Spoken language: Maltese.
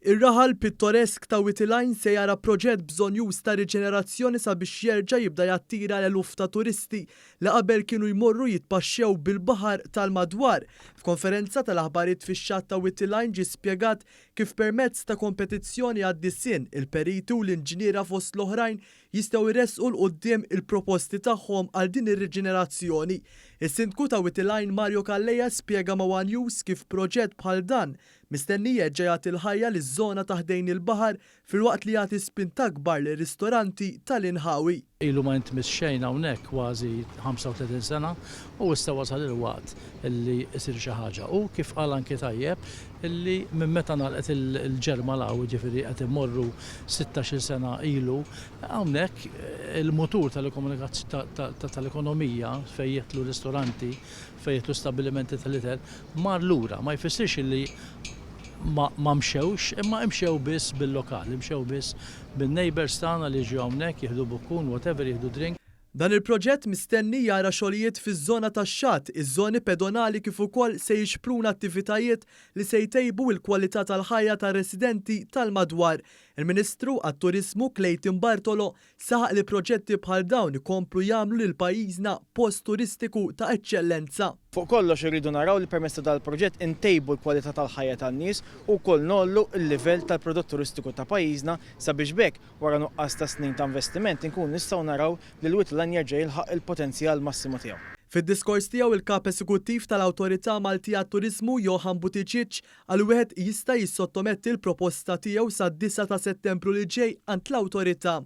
Ir-raħal pittoresk ta' Wied il-Għajn se jara proġett bżonnjuż ta' riġenerazzjoni sabiex jerġa' jibda jattira l-eluf ta' turisti li qabel kienu jmorru jitpaxxew bil-baħar tal-madwar. F'konferenza tal-aħbarijiet fix-xatt ta' Wied il-Għajn ġie spjegat kif permezz ta' kompetizzjoni għad-disinn, il-periti u l-inġiniera fost l-oħrajn jistgħu jressqu 'l quddiem il-proposti tagħhom għal din ir-riġenerazzjoni. Is-Sindku ta' Wied il-Għajn Mario Calleja spjega ma' one News kif proġett bħal dan Mistenni jerġa' jagħti l-ħajja liż-żona ta' ħdejn il-baħar filwaqt li jagħti spinta akbar lir-ristoranti tal-inħawi. Ilu ma jintmiss xejn hawnhekk kważi 35 sena u issa wasal il-waqt li jsir xi ħaġa. U kif qal anki tajjeb illi minn meta ngħalqet il-Ġerma 'l hawn, jiġifieri qed immorru sittax-il sena ilu, hawnhekk il-mutur tal-ekonomija fejn jidħlu ristoranti, fejn jidħlu stabbilimenti tal-ikel, mar lura. Ma jfissirx illi ma ma mxewx, imma imxew biss bil-lokal, imxew biss bin-neighbours tagħna li jiġu hawnhekk jieħdu bukkun, whatever, jieħdu drink. Dan il-proġett mistenni jara xogħlijiet fiż-żona tax-xatt, iż-żoni pedonali kif ukoll se jixpruna attivitajiet li se jtejbu l-kwalità tal-ħajja tar-residenti tal-madwar. Il-Ministru għat-Turiżmu Clayton Bartolo Saħaq li proġetti bħal dawn ikomplu jagħmlu lil pajjiżna post turistiku ta' eċċellenza. Fuq kollox irridu naraw li permezz ta' dal-proġett intejbu l-kwalità tal-ħajja tan-nies u wkoll ngħollu l-livell tal-prodott turistiku ta' pajjiżna sabiex b'hekk wara nuqqas ta' snin ta' investiment inkunu nistgħu naraw li l-Wied il-Għajn jerġa' jilħaq il-potenzjal massimu tiegħu. Fid-diskors tiegħu il-Kap Esekuttiv tal-Awtorità Maltija għat-Turiżmu Johann Buttigieg qal li wieħed jista' jissottometti l-proposta tiegħu sad-disgħa ta' Settembru li ġej għand l-Awtorità.